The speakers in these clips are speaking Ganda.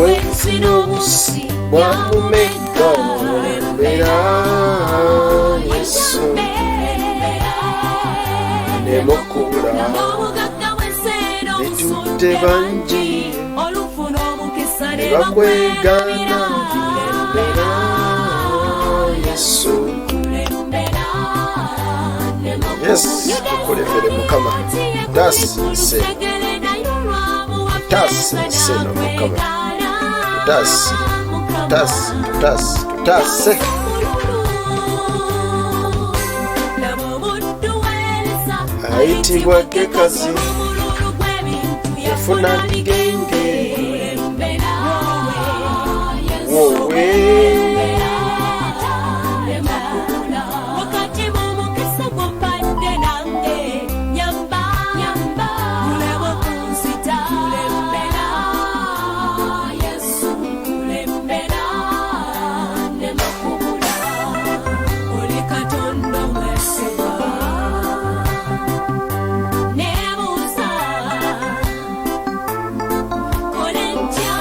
Obwenzi n'obusi bwamumegga. Kulembera Yesu, nemukula bitutte bangi ne bakwegaana. Kulembera Yesu. Yes, tukulembere Mukama. Taase, taase seno Mukama, tutaase, tutaase, tutaase, tutaase. Ayitibwa Gekazi yafuna bigenge. Wowe. Wakati mumukisa gwompadde nange nyamba nyamba ulema kunzita. Kulembera Yesu, kulembera nemakubula oli Katonda omwesigwa. Nebuuza kole ntya,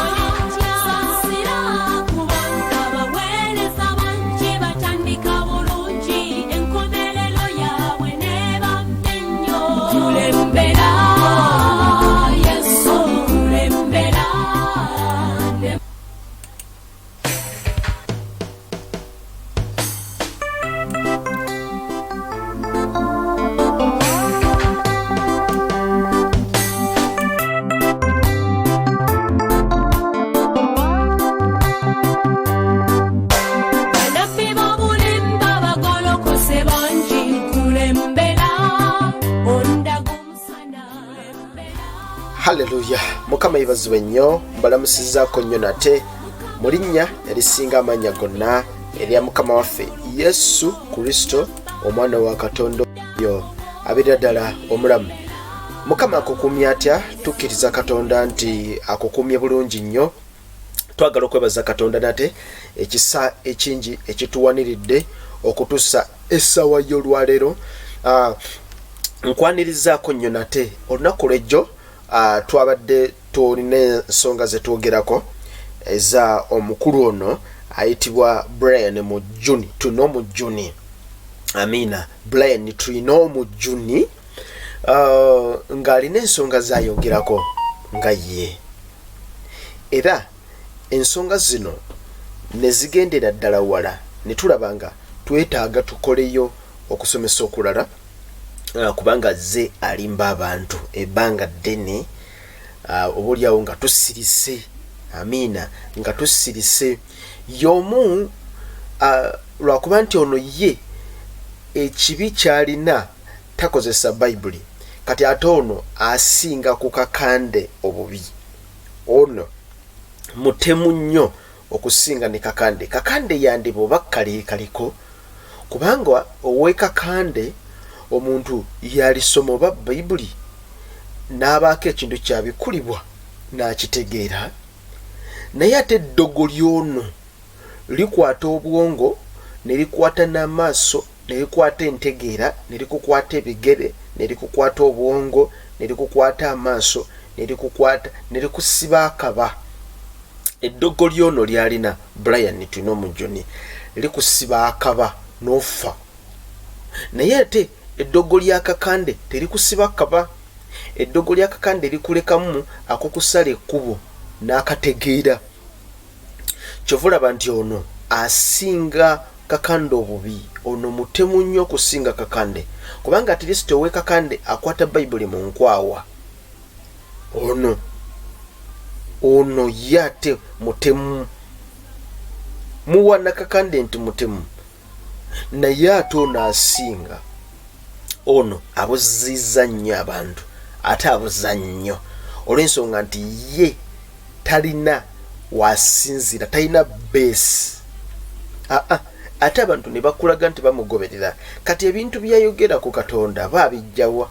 saasira, kubanga abaweereza bangi batandika bulungi, enkomerero yaabwe n'ebampa ennyo. Kulembera Yesu, kulembera. Bannabbi b'obulimba bagolokose bangi. Kulembera, ondaga omusana. Haleluya, Mukama yebazibwe nnyo. Mbalamusizaako nnyo nate mu linnya erisinga amannya gonna erya Mukama waffe Yesu Kristo, omwana wa Katonda oyo abeera ddala omulamu. Mukama akukumye atya? Tukkiriza Katonda nti akukumye bulungi nnyo. Twagala okwebaza Katonda nate ekisa ekingi ekituwaniridde okutusa essaawa y'olwaleero. Nkwanirizaako nnyo nate. Olunaku lwejjo twabadde tulina ensonga zetwogerako eza omukulu ono ayitibwa Brian Mujuni, tuno Mujuni, amiina, Brian tulina Omujuni, ng'alina ensonga zayogerako nga ye, era ensonga zino ne zigendera ddala wala ne tulaba nga twetaaga tukoleyo okusomesa okulala, kubanga ze alimba abantu ebbanga ddene, oba oliawo nga tusirise, amiina, nga tusirise y'omu, lwakuba nti ono ye ekibi kyalina takozesa Bayibuli. Kati ate ono asinga ku Kakande obubi. Ono mutemu nnyo okusinga ne Kakande. Kakande yandiba oba kaleekaliko, kubanga ow'eKakande omuntu yalisoma oba Bayibuli n'abaako ekintu kyabikulibwa n'akitegeera, naye ate eddogo ly'ono likwata obwongo, ne likwata n'amaaso, ne likwata entegeera, ne likukwata ebigere, ne likukwata obwongo, ne likukwata amaaso, ne likukwata, ne likusiba akaba. Eddogo lyono lyalina Brian tulina Omujuni likusiba akaba n'ofa, naye ate eddogo lya Kakande terikusiba kaba. Eddogo lya Kakande likulekamu akokusala ekkubo n'akategeera. Kyova olaba nti ono asinga Kakande obubi. Ono mutemu nnyo okusinga Kakande, kubanga at least owe Kakande akwata Bayibuli mu nkwawa. Ono ye ate mutemu, muwana Kakande nti mutemu, naye ate ono asinga. Ono abuziza nnyo abantu, ate abuza nnyo olw'ensonga nti ye talina wasinzira, talina base. Aa, ate abantu ne bakulaga nti bamugoberera. Kati ebintu byayogera ku Katonda aba abijjawa,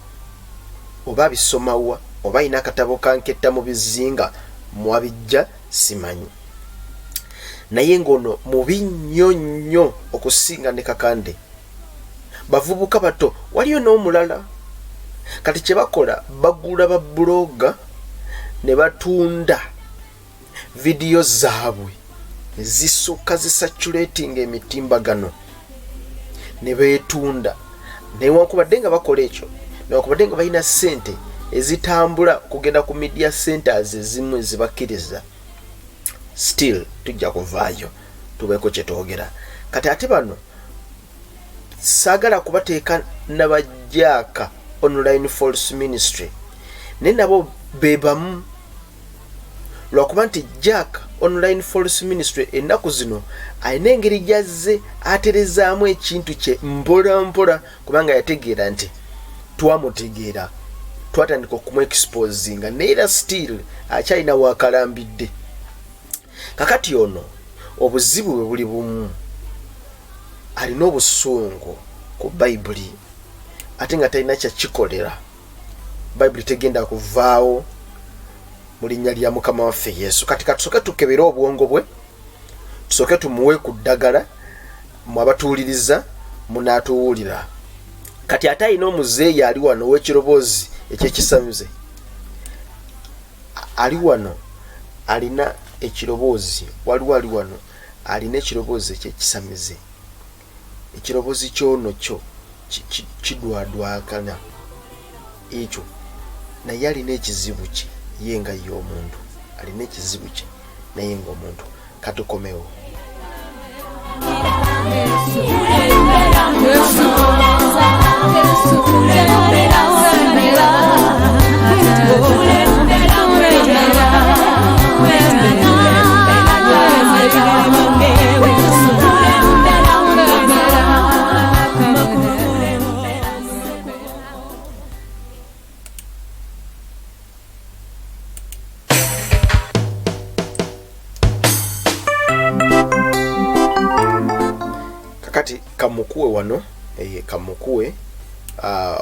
oba abisomawa, oba alina akatabo kanketta mu bizinga mwabijja, simanyi. Naye ng'ono mubi nnyo nnyo okusinga ne Kakande. Bavubuka bato, waliyo n'omulala. Kati kye bakola, bagula ba blogger ne batunda. Vidiyo zaabwe zisukka zisaturating emitimbagano ne beetunda. Newankubadde nga bakola ekyo, newankubadde nga balina ssente ezitambula kugenda ku media centers ezimu ezibakkiriza, still tujja kuvaayo tubeeko kye twogera. Kati ate bano saagala kubateeka nabajjaaka online false ministry, naye nabo be bamu, lwakuba nti Jack online false ministry ennaku zino alina engeri gyazze aterezaamu ekintu kye mpola mpola, kubanga yategeera nti twamutegeera, twatandika okumuexposinga, naye era still akyalina wakalambidde. Kakati ono obuzibu bwe buli bumu, alina obusungu ku Bayibuli ate nga talina kyakikolera. Bayibuli tegenda kuvaawo mu linnya lya Mukama waffe Yesu. Kati katusooke tukebere obwongo bwe, tusooke tumuwe ku ddagala. Mwe abatuwuliriza munaatuwulira. Kati ate alina omuzeeyi ali wano ow'ekiroboozi eky'ekisamize, ali wano alina ekiroboozi, waliwo ali wano alina ekiroboozi eky'ekisamize. Ekiroboozi kyono kyo kidwadwakana ekyo, naye alina ekizibu kye ye nga ye omuntu, alina ekizibu kye naye nga omuntu. Katukomewo. Kakati kamukuwe wano, kamukuwe,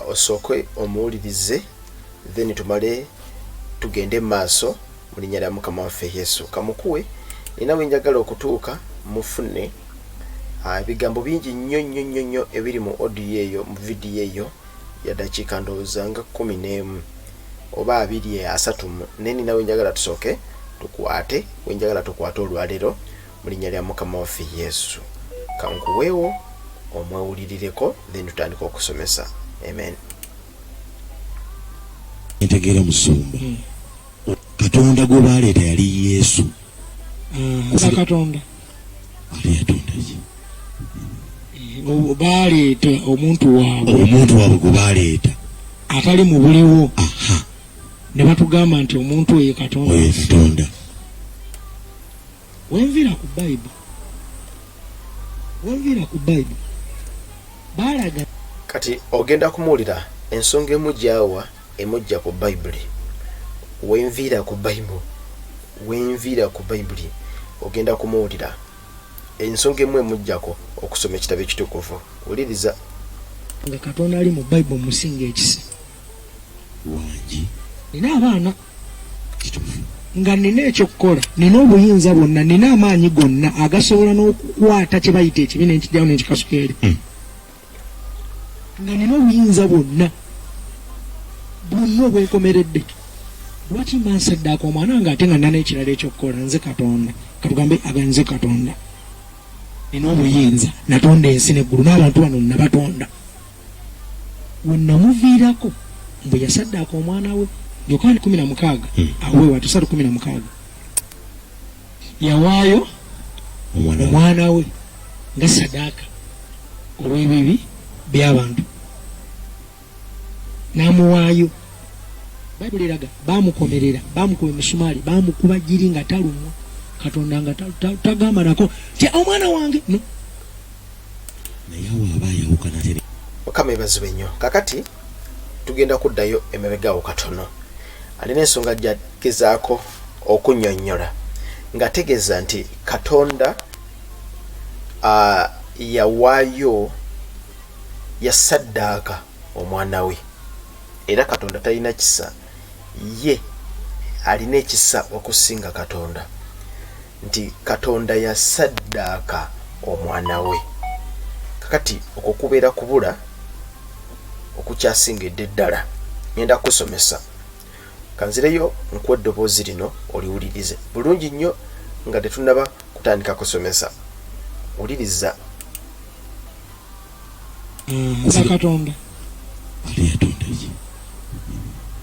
osooke omuwulirize, then tumale tugende mu maaso mu linnya lya Mukama waffe Yesu. Kamukuwe, nina we njagala okutuuka mufune ebigambo bingi nnyo nnyo nnyo nnyo ebiri mu audio eyo, mu vidiyo eyo ya dakiika ndowooza nga 11 oba 20 30 mu, naye nina we njagala tusooke tukwate, we njagala tukwate olwaleero mu linnya lya Mukama waffe Yesu. Kankuweewo omwewulirireko, then tutandike okusomesa. Amen. Ntegeera musumba, Katonda gwe baleeta yali Yesu. Aba Katonda ate yatonda ki? Baleeta omuntu waabwe, omuntu waabwe gwe baleeta atali mu buliwo, ne batugamba nti omuntu oyo Katonda. Oyo Katonda. Wenviira ku Bayibuli, wenviira ku Bayibuli baalaga. Kati ogenda kumuwulira ensonga emu gyawa emujja ku Bayibuli. Wenviira ku Bayibuli, wenviira ku Bayibuli, ogenda kumuwulira ensonga emu emujjako okusoma ekitabo ekitukuvu. Wuliriza. Nga Katonda ali mu Bayibuli musinga ekisa. Wangi. Nina abaana. Kituufu. Nga nina ekyokukola, nina obuyinza bwonna, nina amaanyi gonna agasobola n'okukwata kye bayita ekibi n'enkijjawo n'enkikasuka eri. Nga nina obuyinza bwonna bwonna obwenkomeredde, lwaki mba nsaddaaka omwana nga ate nga nina n'ekirala ekyokukola? Nze Katonda, katugambe aga nze Katonda, nina obuyinza, natonda ensi n'eggulu n'abantu bano nabatonda. We namuviirako mbu yasaddaaka omwana we, Yokaani 16, aweewa 3:16, yawaayo omwana we nga sadaaka olw'ebibi by'abantu, n'amuwaayo. Bayibuli eraga baamukomerera, baamukuba emisumaali, baamukuba giri nga talumwa. Katonda nga tagamba nako ti omwana wange no. Naye awo aba ayawukana ate. Mukama ebazibwe nnyo. Kakati tugenda kuddayo emabega awo katono. Alina ensonga gy'agezaako okunnyonnyola ng'ategeeza nti Katonda yawaayo, yasaddaaka omwana we, era Katonda talina kisa, ye alina ekisa okusinga Katonda, nti Katonda yasaddaaka omwana we. Kakati okwo kubeera kubula okukyasingidde ddala. Ngenda kusomesa. Kanzireyo nkuwa eddoboozi lino oliwulirize bulungi nnyo nga tetunnaba kutandika kusomesa. Wuliriza. Nza Katonda. Ate yatonda ki?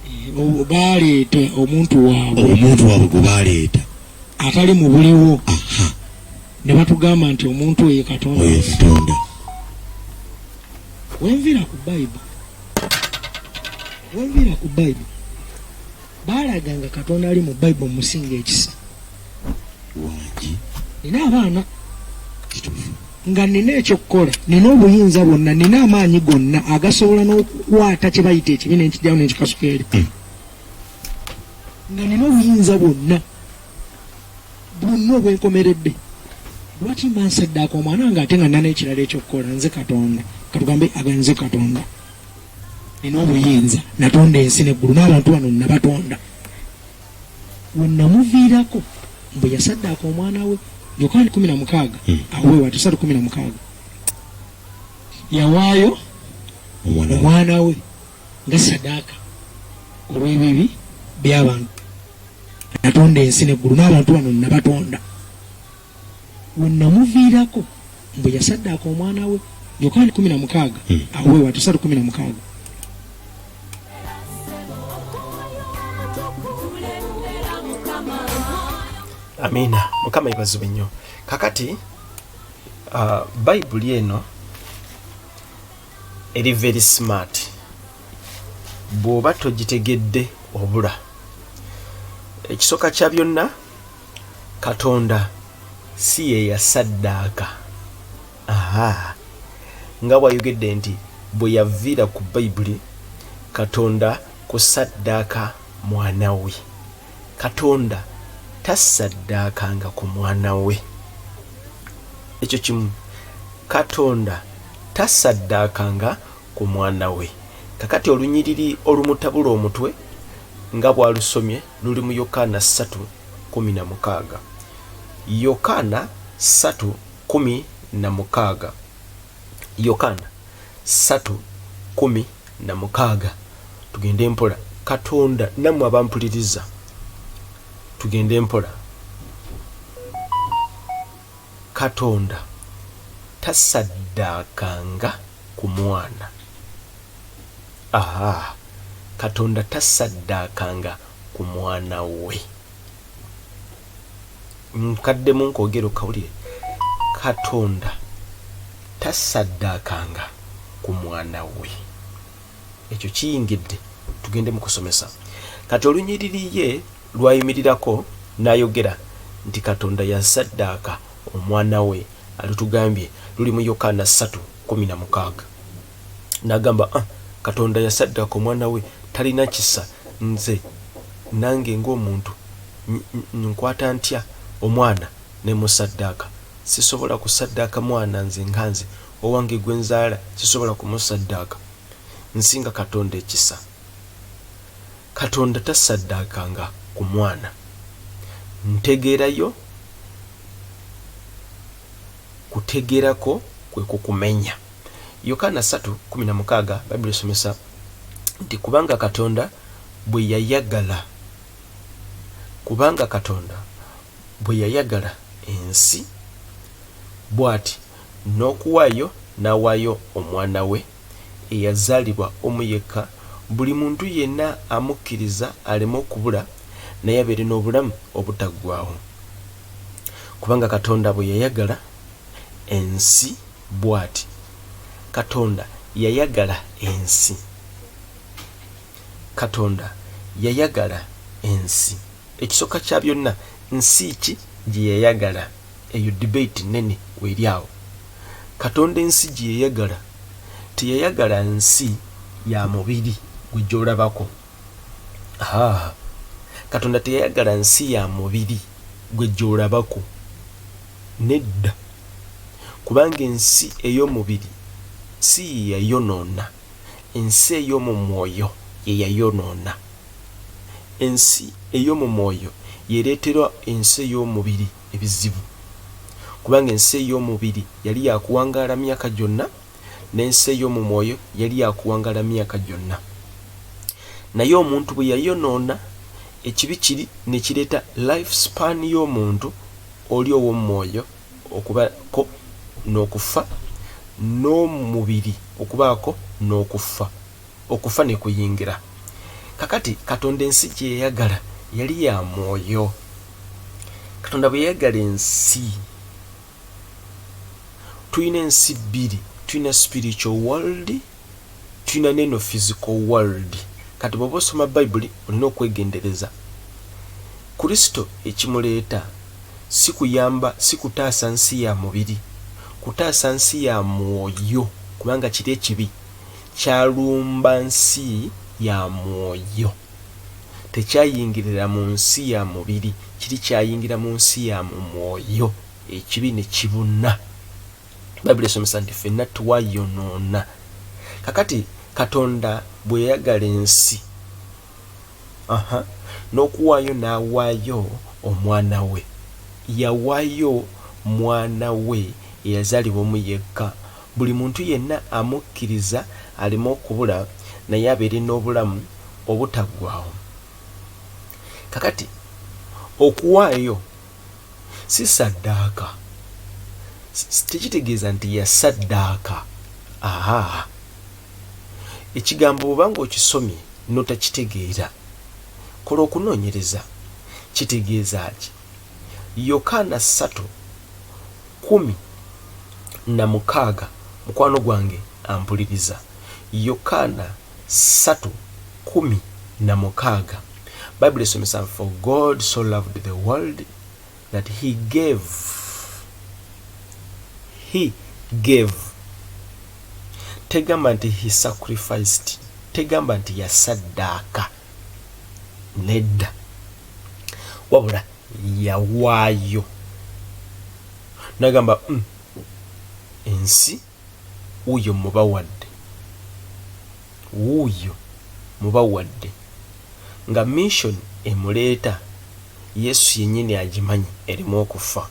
Eh, baleeta omuntu waabwe. Omuntu waabwe gwe baleeta. Atali mu buliwo. Aha. Ne batugamba nti omuntu oyo Katonda. Oyo Katonda. Wenviira ku Bayibuli. Wenviira ku Bayibuli. Baalaga nga Katonda ali mu Bayibuli omusinga ekisa. Wangi. Nina abaana. Kituufu. Nga nina ekyokukola, nina obuyinza bwonna, nina amaanyi gonna agasobola n'okukwata kye bayita ekibi n'enkijjawo n'enkikasuka eri. Nga nina obuyinza bwonna, bwonna obwenkomeredde. Lwaki mba nsaddaaka omwana nga ate nga nina n'ekirala ekyokukola? Nze Katonda. Katugambe aga nze Katonda. Nina obuyinza, natonda ensi n'eggulu n'abantu bano nabatonda. We namuviirako mbu yasaddaaka omwana we. Yokaani 16, awo we wati 3:16. Yawaayo omwana we nga sadaaka olw'ebibi by'abantu. Natonda ensi n'eggulu n'abantu bano nabatonda. We namuviirako mbu yasaddaaka omwana we. Yokaani 16, awo we wati 3:16. Amiina. Mukama yebazibwe nnyo. Kakati Bayibuli eno eri very smart. Bw'oba togitegedde obula. Ekisooka kya byonna, Katonda si ye yasaddaaka. Aha. Nga bw'ayogedde nti bwe yaviira ku Bayibuli, Katonda kusaddaaka mwana we. Katonda tasaddaakanga ku mwana we. Ekyo kimu. Katonda tasaddaakanga ku mwana we. Kakati olunyiriri olumutabula omutwe nga bw'alusomye luli mu Yokaana 3:16. Yokaana 3:16. Yokaana 3:16. Tugende mpola. Katonda nammwe abampuliriza, tugende mpola. Katonda tasaddaakanga ku mwana. Aha, Katonda tasaddaakanga ku mwana we. Nkaddemu nkoogere okawulire. Katonda tasaddaakanga ku mwana we. Ekyo kiyingidde, tugende mu kusomesa. Kati olunyiriri ye lw'ayimirirako n'ayogera nti Katonda yasaddaaka omwana we alutugambye luli mu Yokaana 3:16. N'agamba, ah, Katonda yasaddaaka omwana we, talina kisa, nze nange ng'omuntu nkwata ntya omwana ne musaddaaka? Sisobola kusaddaaka mwana nze nga nze, owange gwe nzaala sisobola kumusaddaaka. Nsinga Katonda ekisa. Katonda tasaddaakanga ku mwana. Ntegeerayo kutegeerako kwe kukumenya. Yokaana 3:16 Bayibuli esomesa nti kubanga Katonda bwe yayagala, kubanga Katonda bwe yayagala ensi bw'ati n'okuwaayo n'awaayo Omwana we eyazaalibwa omu yekka, buli muntu yenna amukkiriza aleme okubula, naye abeere n'obulamu obutaggwaawo. Kubanga Katonda bwe yayagala ensi bw'ati. Katonda yayagala ensi. Katonda yayagala ensi. Ekisooka kya byonna, nsi ki gye yayagala? Eyo debate nnene w'eri awo. Katonda ensi gye yayagala, teyayagala nsi ya mubiri gwe gy'olabako. Haa. Katonda teyayagala nsi ya mubiri gwe gy'olabako. Nedda. Kubanga ensi ey'omubiri si ye yayonoona, ensi ey'omu mwoyo ye yayonoona. Ensi ey'omu mwoyo y'ereetera ensi ey'omubiri ebizibu. Kubanga ensi ey'omubiri yali ya kuwangaala myaka gyonna, n'ensi ey'omu mwoyo yali ya kuwangaala myaka gyonna. Naye omuntu bwe yayonoona, Ekibi kiri ne kireeta life span y'omuntu oli ow'omwoyo okubaako n'okufa, n'omubiri okubaako n'okufa, okufa ne kuyingira. Kakati Katonda ensi gye yayagala yali ya mwoyo. Katonda bwe yayagala ensi, tulina ensi bbiri, tulina spiritual world, tulina neno physical world. Kati bw'oba osoma Bayibuli olina okwegendereza. Kristo ekimuleeta si kuyamba, si kutaasa nsi ya mubiri, kutaasa nsi ya mwoyo, kubanga kiri ekibi kyalumba nsi ya mwoyo, tekyayingirira mu nsi ya mubiri, kiri kyayingira mu nsi ya mu mwoyo, ekibi ne kibuna. Bayibuli esomesa nti ffenna twayonoona. Kakati Katonda bwe yayagala ensi, aha, n'okuwaayo n'awaayo omwana we, yawaayo mwana we eyazaalibwa omu yekka, buli muntu yenna amukkiriza aleme okubula naye abeere n'obulamu obutaggwaawo. Kakati okuwaayo si saddaaka, tekitegeeza nti yasaddaaka. Aha, ekigambo bw'oba ng'okisomye n'otakitegeera, kola okunoonyereza, kitegeeza ki? Yokaana 3:16, mukwano gwange ampuliriza, Yokaana 3:16, Bayibuli esomesa, for God so loved the world that he gave, he gave, tegamba nti he sacrificed, tegamba nti yasaddaaka, nedda, wabula yawaayo nagamba, ensi wuuyo mubawadde, wuuyo mubawadde." Nga mission emuleeta Yesu yennyini agimanyi erimu okufa.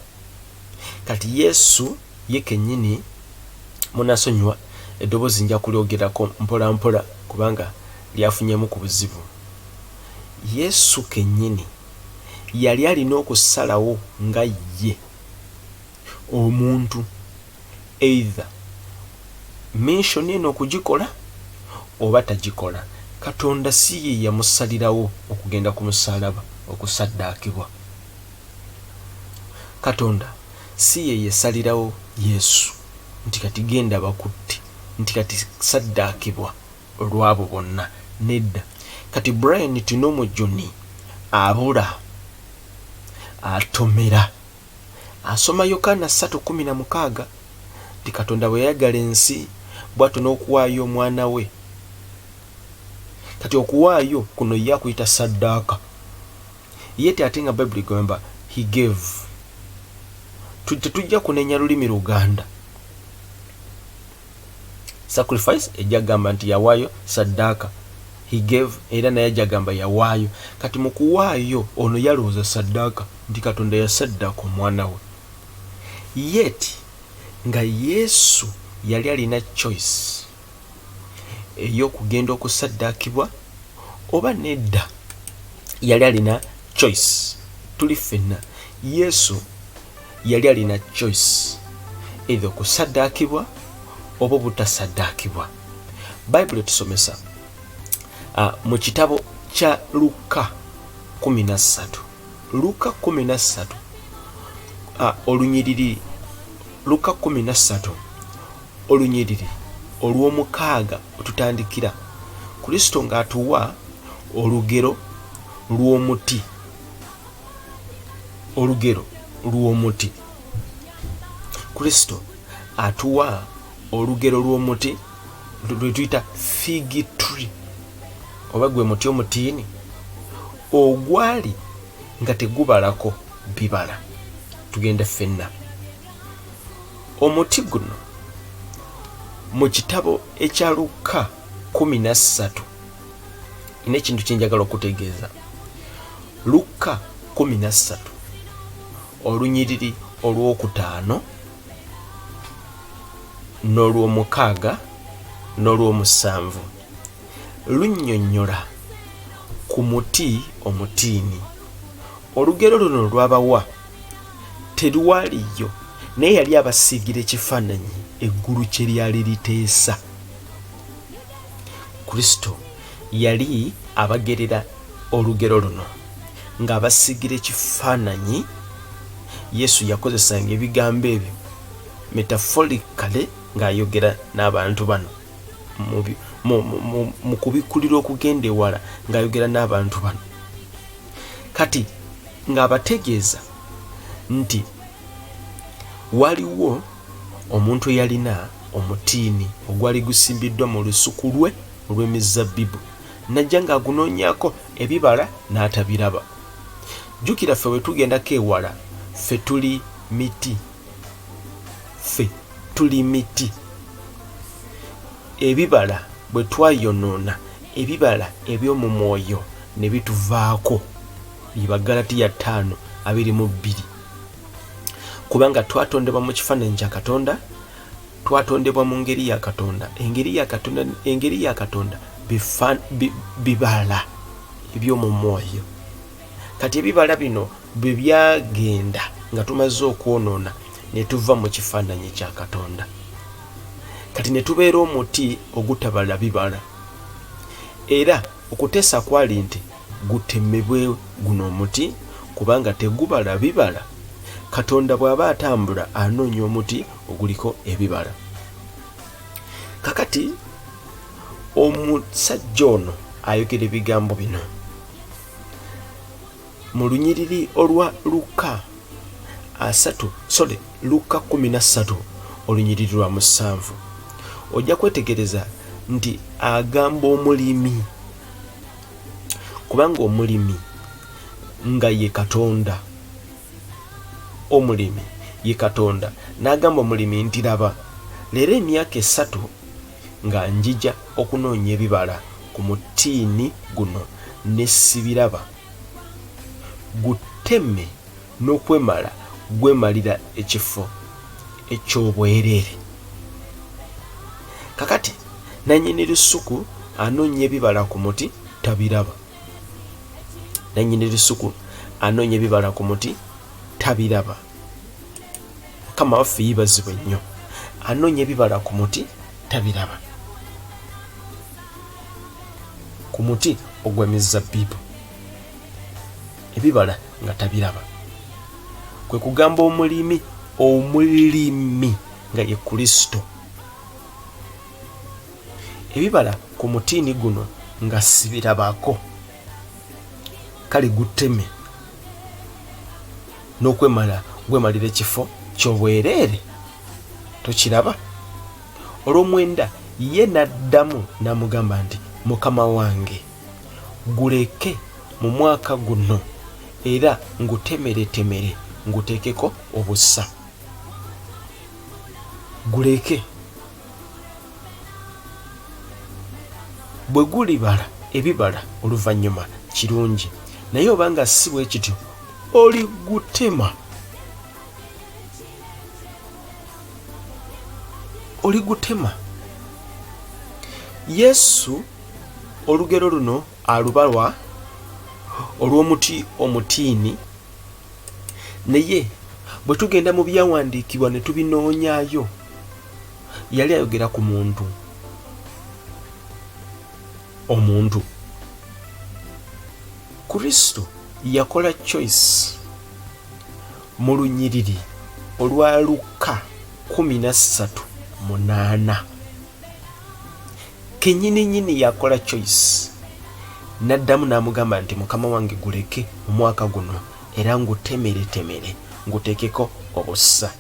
Kati Yesu ye kennyini, munasonyiwa eddoboozi nja kulyogerako mpola mpola kubanga lyafunyemu ku buzibu. Yesu kennyini yali alina okusalawo nga ye omuntu, either mission eno okugikola oba tagikola. Katonda si ye yamusalirawo okugenda ku musaalaba okusaddaakibwa. Katonda si ye yasalirawo Yesu nti kati genda bakutte, nti kati saddaakibwa olw'abo bonna, nedda. Kati Brian Tinomujuni abula atomera asoma Yokaana 3:16 nti Katonda bwe yayagala ensi bw'atyo n'okuwaayo omwana we. Kati okuwaayo kuno ye akuyita saddaaka, yet ate nga Bayibuli egamba he gave. Tetujja kunenya lulimi Luganda. Sacrifice ejja kugamba nti yawaayo saddaaka, he gave era naye ajja gamba yawaayo. Kati mu kuwaayo ono yalowooza saddaaka, nti Katonda yasaddaaka omwana we, yet nga Yesu yali alina choice ey'okugenda okusaddaakibwa oba nedda. Yali alina choice, tuli ffenna, Yesu yali alina choice either okusaddaakibwa oba obutasaddaakibwa. Bayibuli etusomesa mu kitabo kya Luka 13, Luka 13, olunyiriri, Luka 13 olunyiriri olw'omukaaga otutandikira, Kristo ng'atuwa olugero lw'omuti, olugero lw'omuti. Kristo atuwa olugero lw'omuti lwe tuyita fig tree, oba gwe muti omutiini ogwali nga tegubalako bibala. Tugende ffenna omuti guno mu kitabo ekya Luka 13. Nina ekintu kyenjagala okutegeeza. Luka 13 olunyiriri olwokutaano n'olwomukaaga n'olwomusanvu lunnyonnyola. ku muti omutiini. Olugero luno lw'abawa terwaliyo, naye yali abasiigira ekifaananyi eggulu kye lyali liteesa. Kristo yali abagerera olugero luno ng'abasiigira ekifaananyi. Yesu yakozesanga ebigambo ebyo metaphorically ng'ayogera n'abantu bano mu kubikkulirwa okugenda ewala, ng'ayogera n'abantu bano kati ng'abategeeza nti waliwo omuntu eyalina omutiini ogwali gusimbiddwa mu lusuku lwe olw'emizabbibu, n'ajja ng'agunoonyaako ebibala n'atabiraba. Jjukira, ffe bwe tugendako ewala, ffe tuli miti. Ffe tuli miti. Ebibala bwe twayonoona, ebibala eby'omu mwoyo ne bituvaako. Bye Baggalatiya 5:22. Kubanga twatondebwa mu kifaananyi kya Katonda, twatondebwa mu ngeri ya Katonda. Engeri ya Katonda, engeri ya Katonda bibala eby'omu mwoyo. Kati ebibala bino bwe byagenda nga tumaze okwonoona ne tuva mu kifaananyi kya Katonda, kati ne tubeera omuti ogutabala bibala. Era okuteesa kwali nti gutemebwe guno omuti kubanga tegubala bibala. Katonda bw'aba atambula anoonya omuti oguliko ebibala. Kakati omusajja ono ayogera ebigambo bino mu lunyiriri olwa Lukka asatu, sorry, Lukka 13 olunyiriri lwa 7. Ojja kwetegereza nti agamba omulimi, kubanga omulimi nga ye Katonda, omulimi ye Katonda, n'agamba omulimi nti laba, leero emyaka 3 nga njija okunoonya ebibala ku mutiini guno ne sibiraba, guteme n'okwemala gwemalira ekifo eky'obwereere. Kakati nannyini lusuku anoonya ebibala ku muti tabiraba. Nannyini lusuku anoonya ebibala ku muti tabiraba. Mukama waffe yeebazibwe nnyo. Anoonya ebibala ku muti tabiraba, ku muti ogw'emizabbibu ebibala nga tabiraba. Kwe kugamba omulimi, omulimi nga ye Kristo, ebibala ku mutiini guno nga sibirabako, kale guteme n'okwemala gwemalira ekifo ky'obwereere. Tokiraba? Olwomwenda ye n'addamu n'amugamba nti, Mukama wange, guleke mu mwaka guno, era ngutemeretemere nguteekeko obusa. Guleke. Bwe gulibala ebibala oluvannyuma, kirungi, naye oba nga si bwe kityo, oligutema. Oligutema. Yesu olugero luno alubalwa olw'omuti omutiini, naye bwe tugenda mu byawandiikibwa ne tubinoonyaayo, yali ayogera ku muntu. Omuntu. Kristo yakola choice mu lunyiriri olwa Lukka 13:8. Kennyininyini yakola choice. N'addamu n'amugamba nti, Mukama wange, guleke omwaka guno, era ngutemeretemere nguteekeko obusa.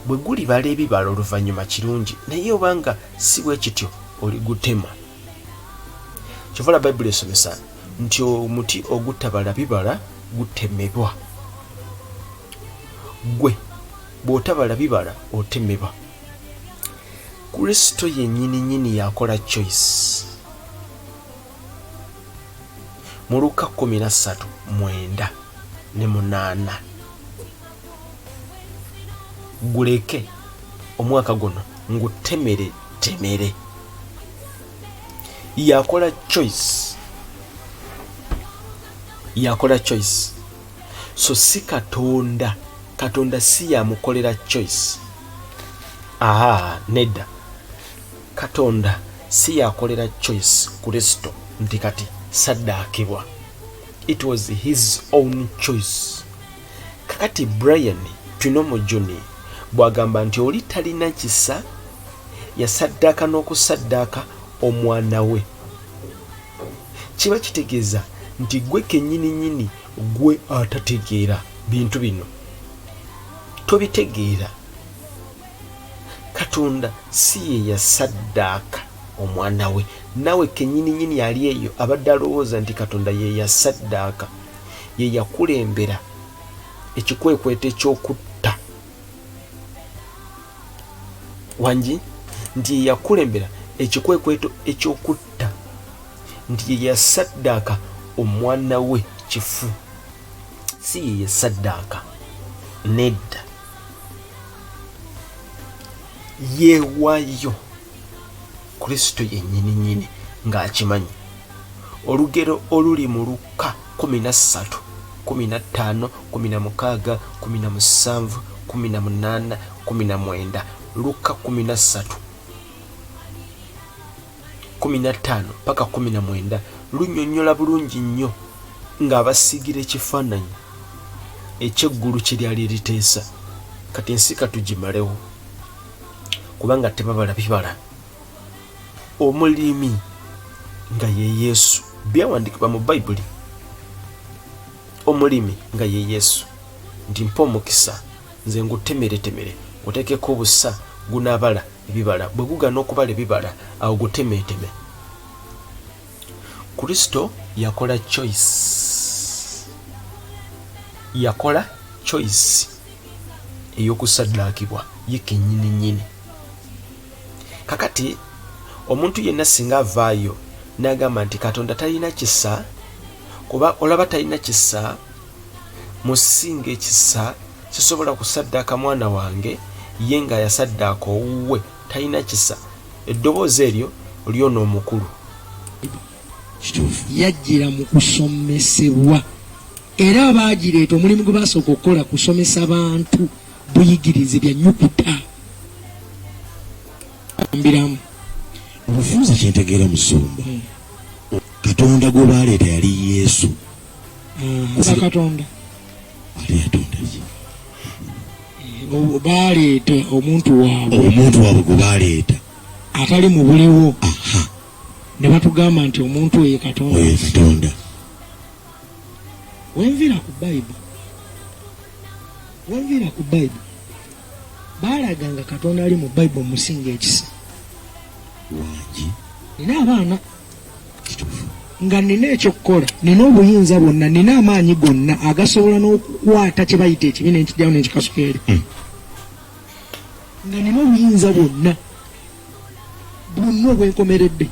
Bwe gulibala ebibala oluvannyuma, kirungi, naye oba nga si bwe kityo, oligutema. Kyova olaba Bayibuli esomesa nti omuti ogutabala bibala gutemebwa. Ggwe bw'otabala bibala otemebwa. Kristo yennyininyini yakola choice mu Lukka 13:9 ne 8. Guleke omwaka guno ngutemere temere. Yakola choice. Yakola choice, so si Katonda. Katonda si yamukolera choice. Aha, nedda, Katonda si yakolera choice Kristo nti kati saddaakibwa. It was his own choice. Kakati Brian Twinomujuni bw'agamba nti oli talina kisa, yasaddaaka n'okusaddaaka omwana we, kiba kitegeeza nti gwe kennyini nyini gwe atategeera bintu bino, tobitegeera. Katonda si ye yasaddaaka omwana we. Naawe kennyini nyini ali eyo abadde alowooza nti Katonda ye yasaddaaka, ye yakulembera ekikwekweto eky'okutta wangi, nti ye yakulembera ekikwekweto eky'okutta, nti ye yasaddaaka omwana we. Kifu, si ye yasaddaaka, nedda. Yeewaayo Kristo yennyini nyini ng'akimanyi. Olugero oluli mu Lukka 13 15 16 17 18 19, Lukka 13 15 paka 19, lunnyonnyola bulungi nnyo ng'abasiigira ekifaananyi eky'eggulu kye lyali liteesa. Kati ensi katugimalewo kubanga tebabala bibala. Omulimi nga ye Yesu, byawandikibwa mu Bayibuli, omulimi nga ye Yesu, nti mpa omukisa nze ngutemeretemere, nguteekeko obusa, gunaabala ebibala. Bwe gugaana okubala ebibala, awo gutemeeteme. Kristo yakola choice, yakola choice ey'okusaddaakibwa ye kennyini nnyini. Kakati omuntu yenna singa avaayo n'agamba nti Katonda talina kisa, kuba olaba talina kisa, musinga ekisa, sisobola kusaddaaka mwana wange ye nga yasaddaaka owuwe, talina kisa, eddoboozi eryo lyona omukulu. Kituufu. Yajjira mu kusomesebwa, era abaagireeta omulimu gwe basooka okukola kusomesa bantu buyigirize bya nnyukuta mbiramu. Obufunze kyentegeera, musumba, Katonda gwe baleeta yali Yesu. Aba Katonda. Ate yatonda ki? Baleeta omuntu waabwe. Omuntu waabwe gwe baleeta. Atali mu buliwo. Aha. Ne batugamba nti omuntu oyo ye Katonda. Oyo ye Katonda. Wenviira ku Bayibuli, wenviira ku Bayibuli, baalaga nga Katonda ali mu Bayibuli omusinga ekisa. Wangi. Nina abaana. Kituufu. Nga nina ekyokukola, nina obuyinza bwonna, nina amaanyi gonna agasobola n'okukwata kye bayita ekibi n'enkijjawo n'enkikasuka eri. Nga nina obuyinza bwonna bwonna obwenkomeredde,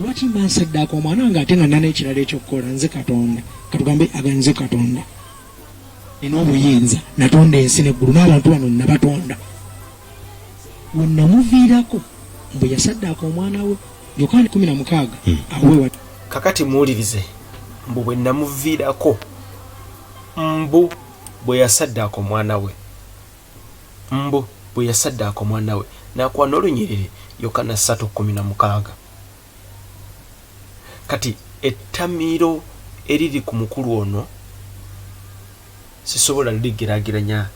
lwaki mba nsaddaaka omwana nga ate nga nina n'ekirala ekyokukola? Nze Katonda. Katugambe aga nze Katonda, nina obuyinza, natonda ensi n'eggulu n'abantu bano nabatonda. We namuviirako mbu yasaddaaka omwana we, Yokaana 16 awewa. Kakati muwulirize, mbu bwe namuviirako mbu bwe yasaddaaka omwana we, mbu bwe yasaddaaka omwana we, n'akuwa n'olunyiriri Yokaana 3:16. Kati ettamiiro eriri ku mukulu ono sisobola ligeraageranya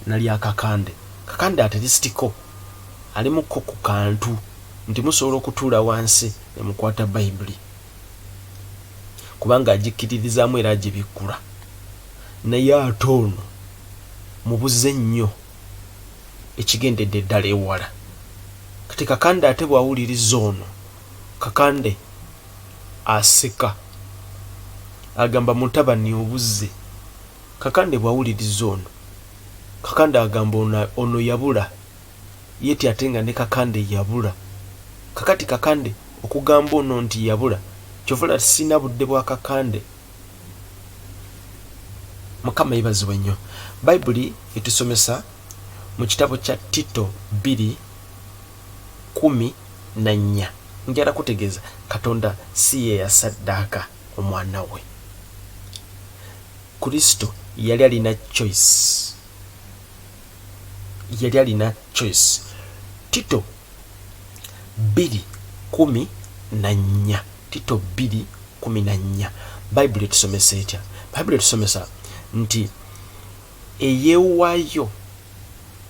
na lya Kakande. Kakande atelisitiko alimuko ku kantu nti musobola okutuula wansi ne mukwata Bayibuli, kubanga agikkiririzaamu era agibikkula. Naye ate ono mubuze nnyo ekigendedde ddala ewala. Kati Kakande ate bw'awuliriza ono, Kakande aseka, agamba mutabani obuze. Kakande bw'awuliriza ono, Kakande agamba ono, ono yabula yeti, ate nga ne Kakande yabula. Kakati Kakande okugamba ono nti yabula, kyova sina budde bwa Kakande. Mukama yebazibwe nnyo. Bayibuli etusomesa mu kitabo kya Tito 2:14. Njagala kutegeeza Katonda si ye yasaddaaka omwana we. Kristo yali alina choice, yali alina choice. Tito 2:14, Tito 2:14, Bayibuli etusomesa etya? Bayibuli etusomesa nti eyeewaayo.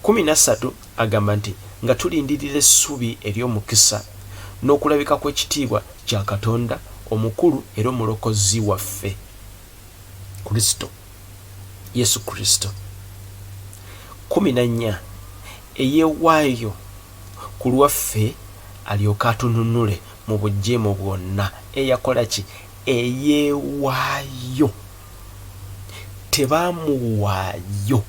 13 agamba nti nga tulindirira essuubi ery'omukisa n'okulabika kw'ekitiibwa kya Katonda omukulu era omulokozi waffe Kristo Yesu Kristo. 14 eyeewaayo ku lwaffe alyoke atununule mu bujeemu bwonna. Eyakola ki? Eyeewaayo, tebamuwaayo,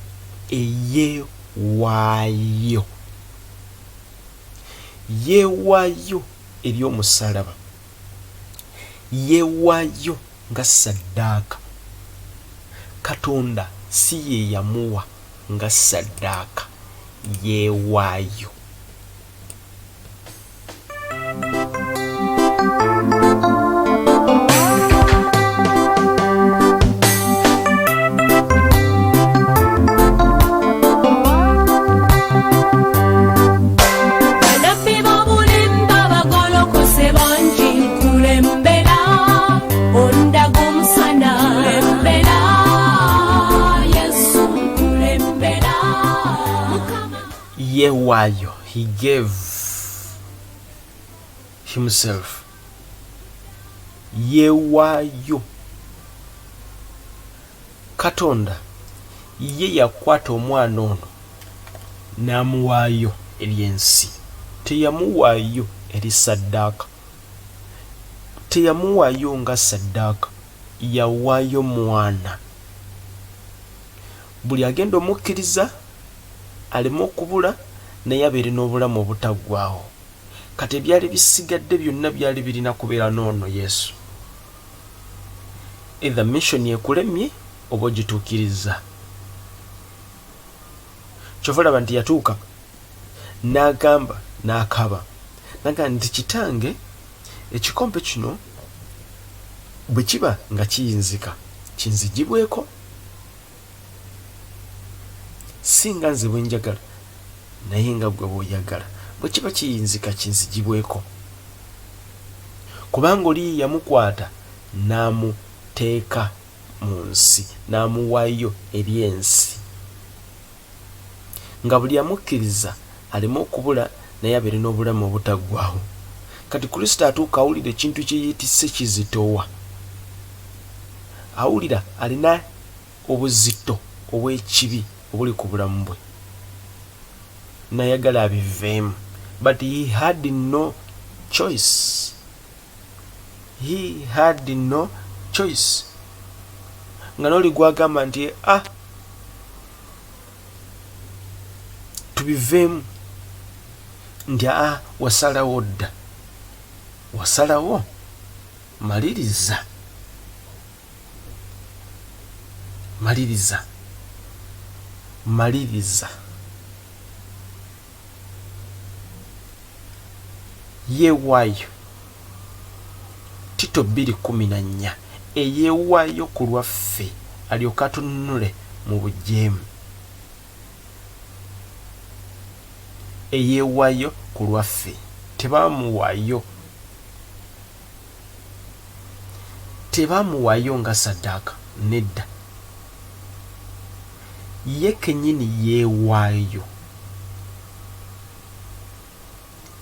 eyeewaayo, yeewaayo eri omusalaba, yeewaayo nga ssaddaaka. Katonda si ye yamuwa nga ssaddaaka, yeewaayo. Bannabbi b'obulimba bagolokose bangi. Nkulembera, ondaga omusana. Nkulembera, Yesu, nkulembera, Mukama. Yeewaayo, he gave himself, yeewaayo. Katonda ye yakwata omwana ono n'amuwaayo eri ensi. Teyamuwaayo eri ssaddaaka, teyamuwaayo nga ssaddaaka, yawaayo mwana. Buli agenda omukkiriza aleme okubula, naye abeere n'obulamu obutaggwaawo. Kati ebyali bisigadde byonna byali birina kubeera n'ono Yesu. Either mission ekulemye oba ogituukiriza. Kyova olaba nti yatuuka n'agamba n'akaba n'agamba nti kitange, ekikompe kino bwe kiba nga kiyinzika kinzigibweko, si nga nze bwe njagala naye nga ggwe bw'oyagala. Bwe kiba kiyinzika kinzigibweko, kubanga oli yamukwata n'amuteeka mu nsi, n'amuwaayo eri ensi, nga buli amukkiriza aleme okubula naye abeere n'obulamu obutaggwaawo. Kati Kristo atuuka awulira ekintu kye yeetisse kizitowa, awulira alina obuzito obw'ekibi obuli ku bulamu bwe, nayagala abiveemu, but he had no choice, he had no choice. Nga n'oli gwagamba nti ah, tubiveemu, nti ah, wasalawo dda, wasalawo, maliriza, maliriza, maliriza. Yeewaayo, Tito 2:14, eyeewaayo ku lwaffe alyoke atununule mu bujeemu. Eyeewaayo ku lwaffe, tebamuwaayo, tebamuwaayo nga ssaddaaka, nedda, ye kennyini yeewaayo,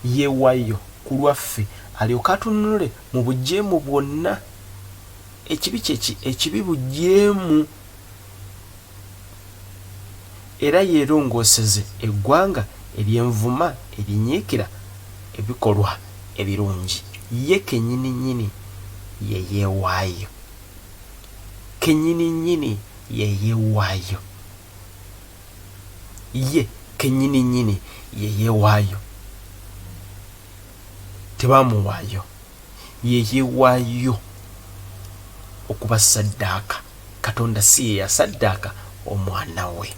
yeewaayo ku lwaffe alyoke atununule mu bujeemu bwonna. Ekibi kye ki? Ekibi bujeemu. Era yeerongooseze eggwanga ery'envuma erinyiikira ebikolwa ebirungi. Ye kennyini nnyini ye yeewaayo, kennyini nnyini ye yeewaayo, ye kennyini nnyini ye yeewaayo. Tebamuwaayo, ye yeewaayo okuba ssaddaaka. Katonda si ye yasaddaaka omwana we.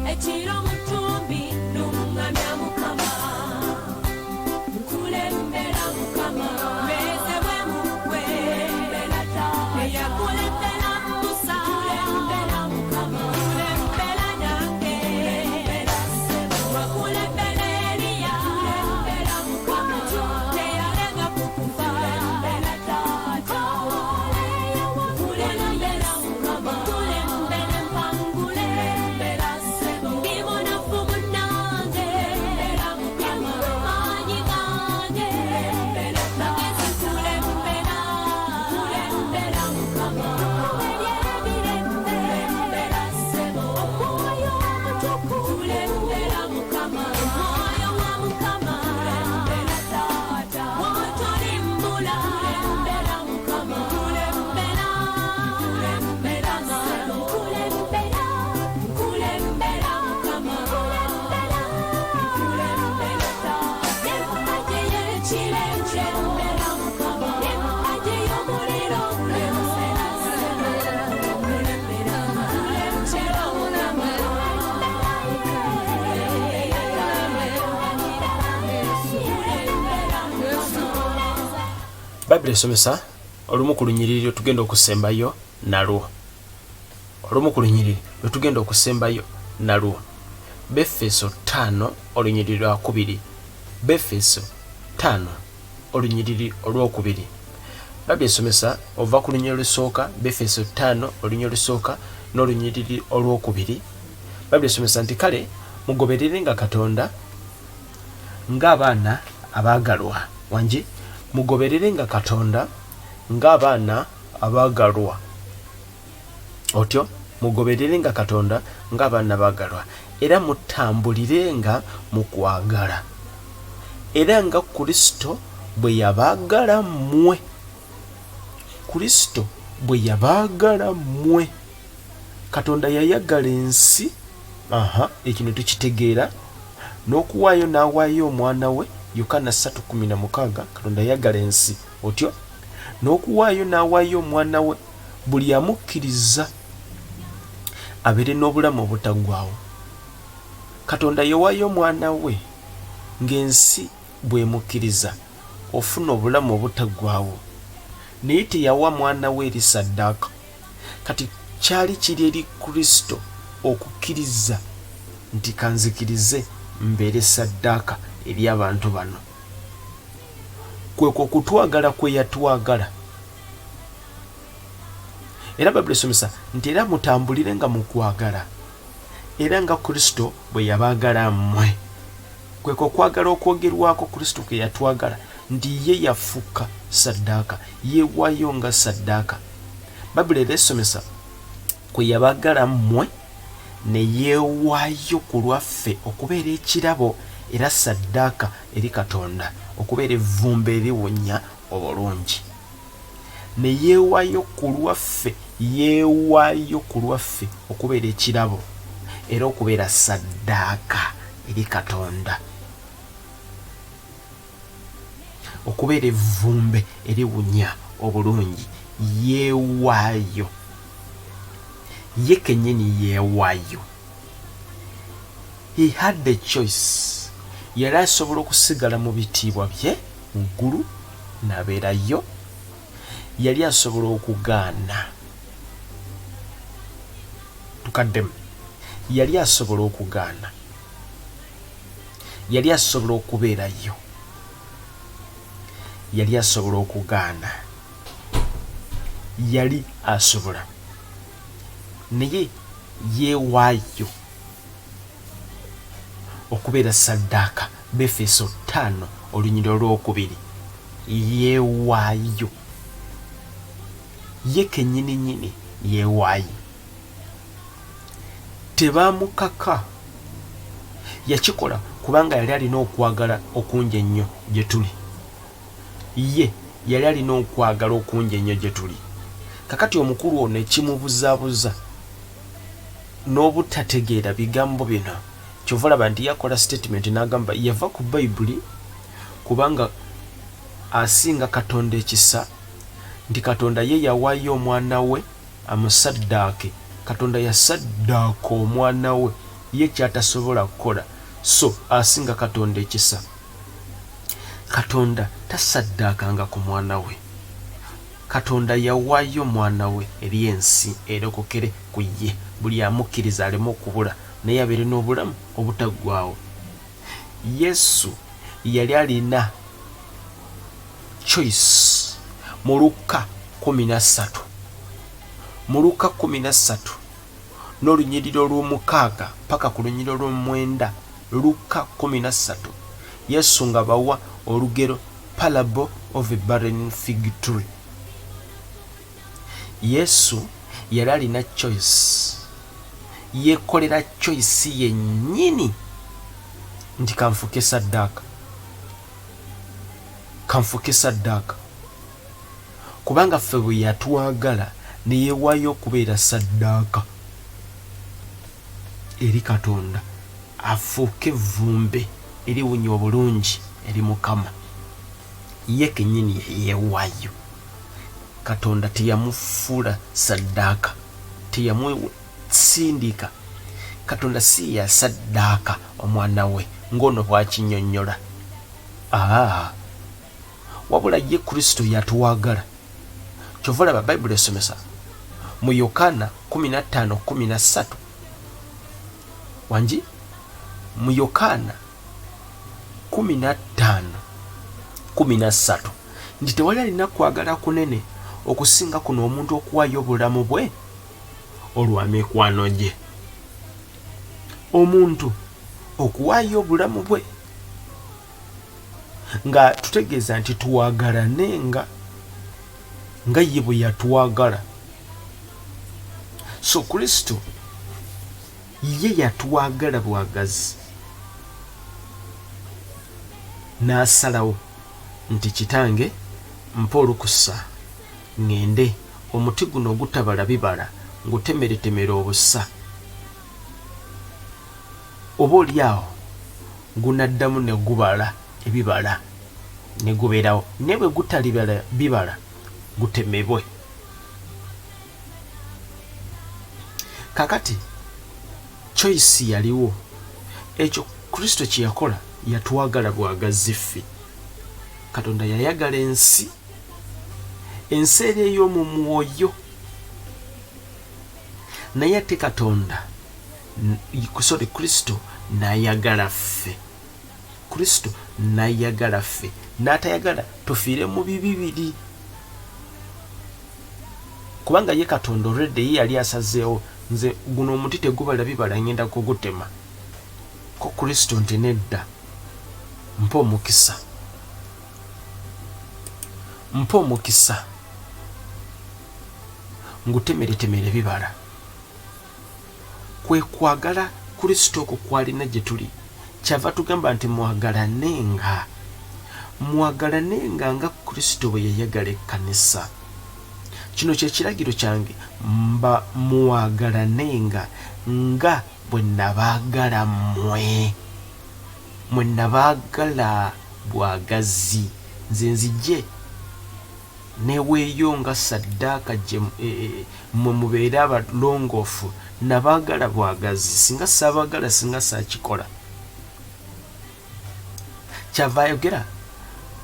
Ekiro mu ttumbi nuŋŋamya Mukama, nkulembera Mukama, mbeezebwe mu ggwe, eyakulembera Musa. Bayibuli esomesa olumu ku lunyiriri lwe tugenda okusembayo nalwo. Olumu ku lunyiriri lwe tugenda okusembayo nalwo. Befeso ttaano olunyiriri lwakubiri. Befeso ttaano olunyiriri olwokubiri. Bayibuli esomesa ova ku lunyiriri olusooka, Befeso ttaano olunyiriri olusooka n'olunyiriri olwokubiri. Bayibuli esomesa nti kale mugobererenga Katonda ng'abaana abaagalwa. Wangi, mugobererenga Katonda ng'abaana abaagalwa. Otyo, mugobererenga Katonda ng'abaana abaagalwa, era mutambulirenga mu kwagala, era nga Kristo bwe yabaagala mmwe. Kristo bwe yabaagala mmwe. Katonda yayagala ensi, aha, ekyo ne tukitegeera, n'okuwaayo n'awaayo Omwana we, Yokaana 3:16, Katonda yayagala ensi, otyo, n'okuwaayo n'awaayo Omwana we, buli amukkiriza abeere n'obulamu obutaggwaawo. Katonda yawaayo Omwana we, ng'ensi bw'emukkiriza, ofuna obulamu obutaggwaawo. Naye teyawa Mwana we eri ssaddaaka. Kati kyali kiri eri Kristo okukkiriza nti kanzikirize mbeere ssaddaaka eri abantu bano. Kwekwo okutwagala kwe yatwagala. Era Bayibuli esomesa nti era mutambulire nga mu kwagala, era nga Kristo bwe yabaagala mmwe. Kwekwo okwagala okwogerwako Kristo kwe yatwagala nti ye yafuka ssaddaaka, yeewaayo nga ssaddaaka. Bayibuli era esomesa kwe yabaagala mmwe ne yeewaayo ku lwaffe okubeera ekirabo era ssaddaaka eri Katonda, okubeera evvumbe eriwunya obulungi. Ne yeewaayo ku lwaffe, yeewaayo ku lwaffe okubeera ekirabo era okubeera ssaddaaka eri Katonda, okubeera evvumbe eriwunya obulungi. Yeewaayo, ye kennyini yeewaayo. He had the choice. Yali asobola okusigala mu bitiibwa bye mu ggulu n'abeerayo. Yali asobola okugaana. Tukaddemu. Yali asobola okugaana. Yali asobola okubeerayo. Yali asobola okugaana. Yali asobola. Naye yeewaayo okubeera ssaddaaka. Befeso ttaano olunyiriri olwokubiri. Yeewaayo. Ye kennyininyini yeewaayo. Tebaamukaka. Yakikola kubanga yali alina okwagala okungi ennyo gye tuli. Ye yali alina okwagala okungi ennyo gye tuli. Kakati omukulu ono ekimubuzaabuza n'obutategeera bigambo bino, kyova olaba nti yakola statement n'agamba yava ku Bayibuli kubanga asinga Katonda ekisa, nti Katonda ye yawaayo omwana we amusaddaake. Katonda yasaddaaka omwana we ye ky'atasobola kukola, so asinga Katonda ekisa. Katonda tasaddaakanga ku mwana we. Katonda yawaayo Omwana we eri ensi erokokere ku ye, buli amukkiriza aleme okubula, naye abeere n'obulamu obutaggwaawo. Yesu yali alina choice mu Lukka 13. Mu Lukka 13 n'olunyiriri olw'omukaaga paka ku lunyiriri olw'omwenda, Lukka 13, Yesu nga bawa olugero Parable of a Barren Fig Tree. Yesu yali alina choice, yeekolera choice yennyini nti kanfuke saddaaka, kanfuke saddaaka, kubanga ffe bwe yatwagala ne yeewaayo okubeera saddaaka eri Katonda, afuuke evvumbe eriwunya obulungi eri Mukama. Ye kennyini yeyeewaayo. Katonda teyamufuula saddaaka, teyamusindika. Katonda si yasaddaaka omwana we ng'ono bw'akinnyonnyola. Aa, Wabula ye Kristo yatwagala. Kyova olaba Bayibuli esomesa mu Yokaana 15:13, wangi, mu Yokaana 15:13 nti tewali alina kwagala kunene okusinga kuno omuntu okuwaayo obulamu bwe olwa mikwano gye. Omuntu okuwaayo obulamu bwe nga tutegeeza nti twagalane nga nga ye bwe yatwagala. So Kristo ye yatwagala bwagazi n'asalawo nti kitange mpa olukusa ŋŋende omuti guno ogutabala bibala ngutemeretemere obusa oba oli awo gunaddamu ne gubala ebibala ne gubeerawo, naye bwe gutalibala bibala gutemebwe. Kakati choice yaliwo. Ekyo Kristo kye yakola, yatwagala bwagazi ffe. Katonda yayagala ensi, ensi eri ey'omu mwoyo, naye ate Katonda sorry, Kristo n'ayagala ffe. Kristo n'ayagala ffe, n'atayagala tufiire mu bibi biri, kubanga ye Katonda already ye yali asazeewo, nze guno omuti tegubala bibala, ngenda kugutema. Ko Kristo nti nedda, mpa omukisa, mpa omukisa ngutemeretemere bibala. Kwe kwagala Kristo okwo kw'alina gye tuli. Kyava tugamba nti mwagalanenga, mwagalanenga nga Kristo bwe yayagala ekkanisa. Kino kye kiragiro kyange, mba mwagalanenga nga bwe nabaagala mmwe. Mwe nabaagala bwagazi. Nze nzije neweeyo nga ssaddaaka gye e, e, mmwe mubeere abalongoofu. Nabaagala bwagazi. Singa saabaagala, singa saakikola. Kyava ayogera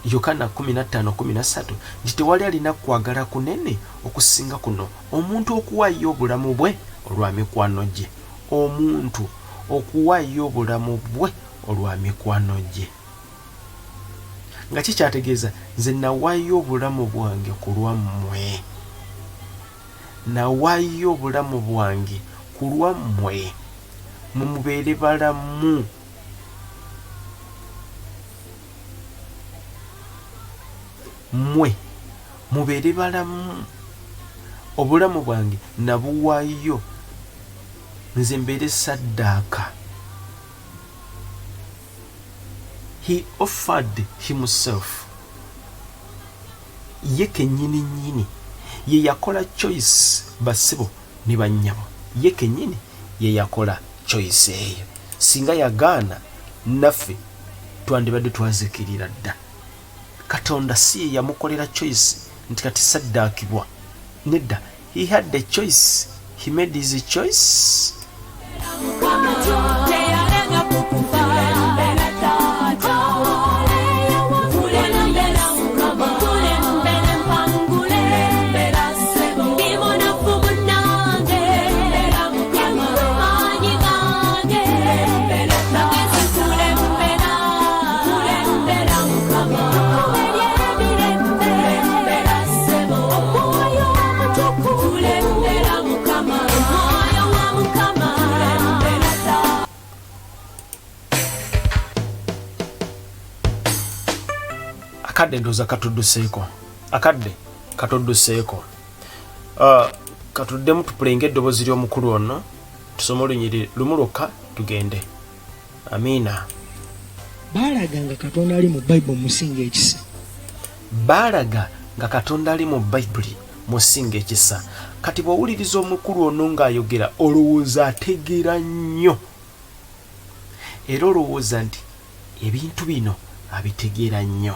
Yokaana 15:13 nti tewali alina kwagala kunene okusinga kuno, omuntu okuwaayo obulamu bwe olwa mikwano gye. Omuntu okuwaayo obulamu bwe olwa mikwano gye. Nga kikyategeeza nze nawaayo obulamu bwange ku lwammwe. Nawaayo obulamu bwange ku lwammwe, mwe mubeere balamu. Mmwe mubeere balamu. Obulamu bwange nabuwaayo nze mbeere ssaddaaka. He offered himself. Ye kennyini nnyini ye yakola choice, bassebo ne bannyabo. Ye kennyini ye yakola choice eyo. Singa yagaana naffe twandibadde twazikirira dda. Katonda si ye yamukolera choice nti kati saddaakibwa. Nedda, he had the choice, he made his choice. Akadde ndowooza katudduseeko, akadde katudduseeko. Katuddemu tupulenga eddoboozi ly'omukulu ono, tusome olunyiriri lumu lwokka tugende. Amiina. Baalaga nga Katonda ali mu Bayibuli musinga ekisa. Baalaga nga Katonda ali mu Bayibuli musinga ekisa. Kati bw'owuliriza omukulu ono ng'ayogera, olowooza ategeera nnyo, era olowooza nti ebintu bino abitegeera nnyo,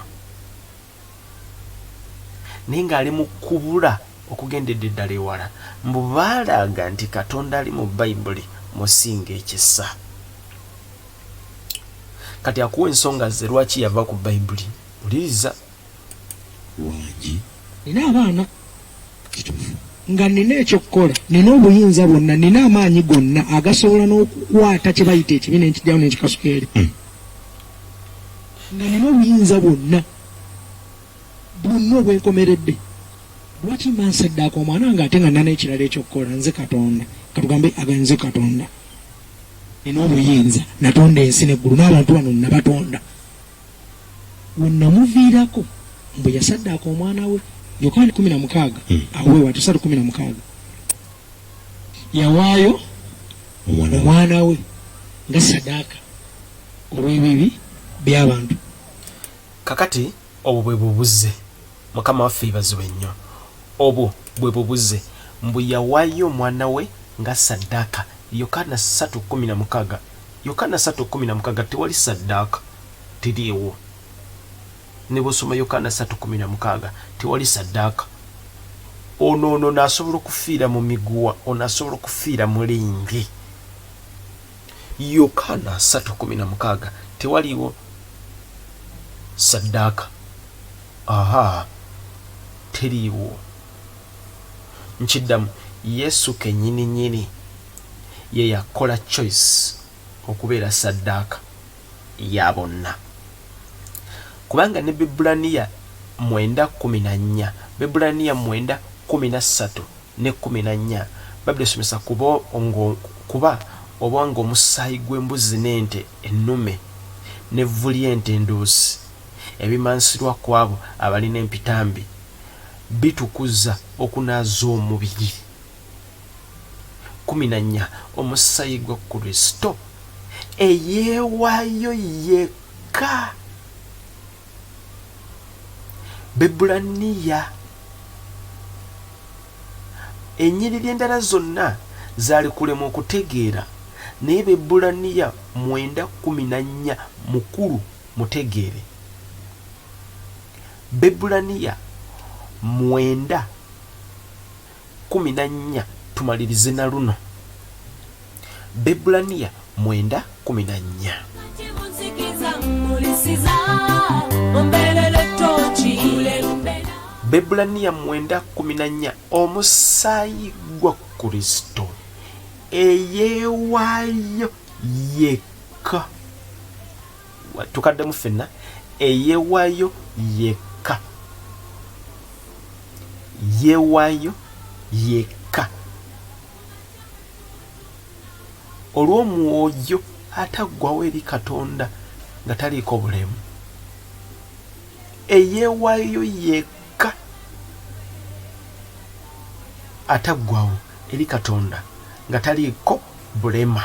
naye ng'ali mu kubula okugendedde ddala ewala. Mbu baalaga nti Katonda ali mu Bayibuli musinga ekisa. Kati akuwa ensonga ze lwaki yava ku Bayibuli. Wuliriza. Wangi. Nina abaana. Kituufu. Nga nina ekyokukola, nina obuyinza bwonna, nina amaanyi gonna agasobola n'okukwata kye bayita ekibi n'enkijjawo n'enkikasuka eri. Nga nina obuyinza bwonna, bwonna obwenkomeredde. Lwaki mba nsaddaaka omwana nga ate nga nina n'ekirala ekyokukola? Nze Katonda. Katugambe aga nze Katonda. Nina obuyinza, natonda ensi n'eggulu n'abantu bano nabatonda. We namuviirako mbu yasaddaaka omwana we. Yokaani 16, awo we wati 3:16. Yawaayo omwana we nga sadaaka olw'ebibi by'abantu. Kakati obwo bwe bubuze. Mukama waffe yebazibwe nnyo. Obwo bwe bubuze. Mbu yawaayo omwana we nga ssaddaaka. Yokaana 3:16. Yokaana 3:16 tewali ssaddaaka. Teriiwo. Ne bw'osoma Yokaana 3:16 tewali ssaddaaka. Ono, ono, ono asobola okufiira mu miguwa, ono asobola okufiira mu lingi. Yokaana 3:16 tewaliiwo ssaddaaka. Aha, teriiwo. Nkiddamu, Yesu kennyininyini ye yakola choice okubeera ssaddaaka ya bonna. Kubanga ne Bebbulaniya 9:14, Bebbulaniya 9:13 ne 14, Bayibuli esomesa kuba, kuba oba ng'omusaayi gw'embuzi n'ente ennume n'evvu ly'ente enduusi ebimansirwa ku abo abalina empitambi bitukuza okunaaza omubiri. 14, Omusaayi gwa Kristo eyeewaayo yekka. Bebbulaniya. Ennyiriri endala zonna zaali kulemwa okutegeera, naye Bebbulaniya 9:14 mukulu mutegeere. Bebbulaniya 9:14 tumalirize na luno. Bebbulaniya 9:14. Bebbulaniya 9:14 omusaayi gwa Kristo eyeewaayo yekka. Tukaddemu ffenna, eyeewaayo yekka, yeewaayo yekka olw'omwoyo ataggwawo eri Katonda nga taliiko bulemu, eyeewaayo yekka ataggwawo eri Katonda nga taliiko bulema.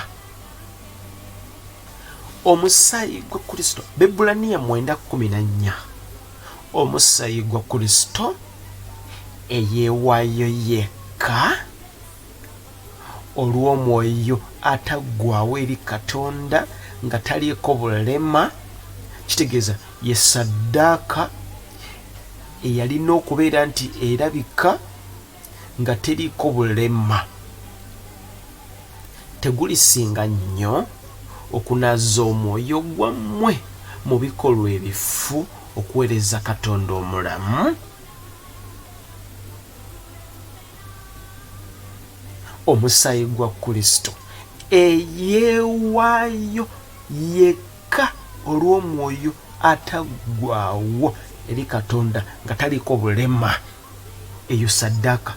Omusaayi gwa Kristo, Bebbulaniya 9:14, omusaayi gwa Kristo eyeewaayo yekka olw'omwoyo ataggwaawo eri Katonda nga taliiko bulema, kitegeeza ye ssaddaaka eyalina okubeera nti erabika nga teriiko bulema. Tegulisinga nnyo okunaaza omwoyo gwammwe mu bikolwa ebifu okuweereza Katonda omulamu? Omusaayi gwa Kristo eyeewaayo yekka olw'omwoyo ataggwaawo eri Katonda nga taliiko bulema. Eyo saddaaka.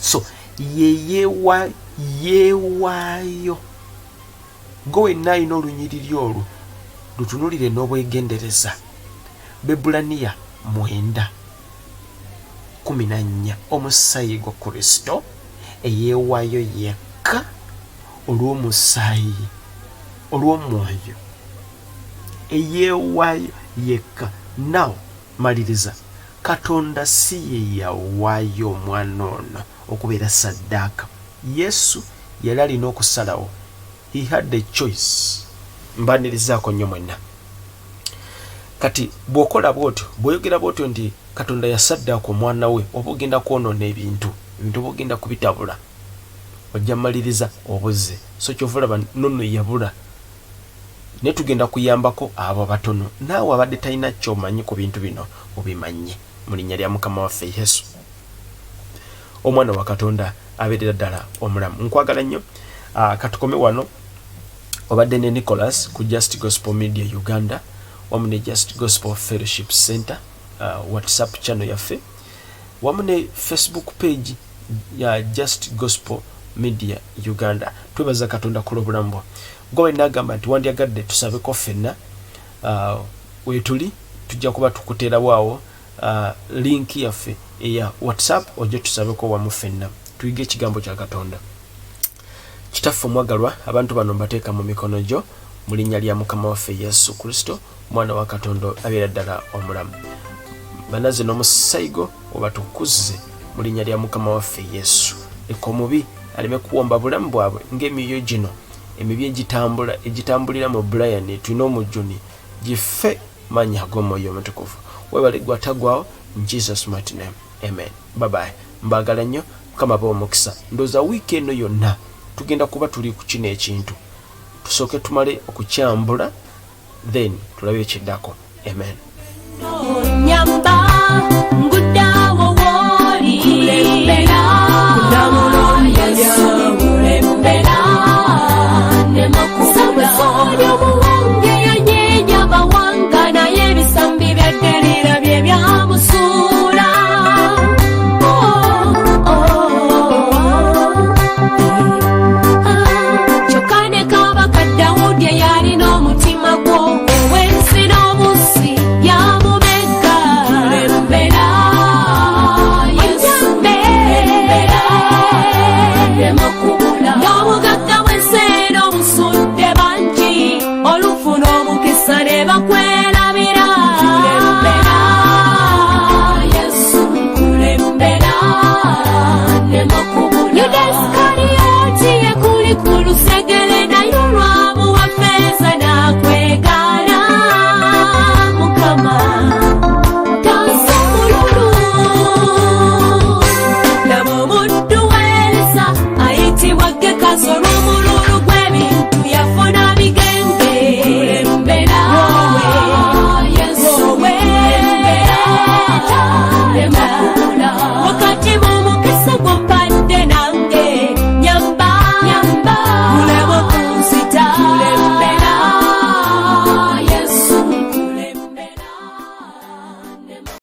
So ye yeewaayo. Gwe wenna alina olunyiriri olwo lutunulire n'obwegendereza. Bebbulaniya 9:14, omusaayi gwa Kristo eyeewaayo yekka olw'omusaayi, olw'omwoyo eyeewaayo yekka. Now maliriza. Katonda si ye yawaayo omwana ono okubeera ssaddaaka. Yesu yali alina okusalawo. He had a choice. Mbaanirizaako nnyo mwenna. Kati bw'okola bw'otyo, bw'oyogera bw'otyo nti Katonda yasaddaaka omwana we, oba ogenda kwonoona ebintu, ebintu oba ogenda kubitabula. Ojja maliriza obuze. So ky'ova olaba nono yabula. Naye tugenda kuyambako abo abatono, naawe abadde talina kyomanyi ku bintu bino obimanye, mu linnya lya Mukama waffe Yesu, omwana wa Katonda abeerera ddala omulamu. Nkwagala nnyo. Katukome wano. Obadde ne Nicholas ku Just Gospel Media Uganda wamu ne Just Gospel Fellowship Center, WhatsApp channel yaffe wamu ne Facebook page ya Just Gospel Media Uganda. Twebaza Katonda ku lw'obulamu bwo. Gwe nagamba nti wandyagadde tusabeko ffenna, wetuli tujja kuba tukuteerawo awo link yaffe eya WhatsApp, ojje tusabeko wamu ffenna, tuyige ekigambo kya Katonda. Kitaffe omwagalwa, abantu bano mbateeka mu mikono gyo mu linnya lya Mukama waffe Yesu Kristo, omwana wa Katonda abeera ddala omulamu. Banaze n'omusaayi gwo, obatukuze mu linnya lya Mukama waffe Yesu. Leka omubi aleme kuwomba bulamu bwabwe, ng'emyoyo gino emibi egitambula egitambulira mu Brian tulina omujuni gife maanyi ag'Omwoyo Omutukuvu. Webale gwatagwawo. In Jesus mighty name, amen. Bye bye, mbagala nnyo. Mukama ba omukisa. Ndowooza wiiki eno yonna tugenda kuba tuli ku kino ekintu, tusooke tumale okukyambula, then tulabe ekiddako. Amen. Nyamba nguddawo wooli, kulembera Yesu, kulembera. Samusoni omuwonge yanyeenya amawanga, naye ebisambi bya Derira bye byamusuula. Oh. Ah, kyokka ne Kabaka Dawudi eyalina omutima gwo ow'ensi n'obusi yamumegga. Kulembera Yesu, kulembera, n'obugagga bw'ensi eno busudde bangi, olufuna omukisa ne bakwera.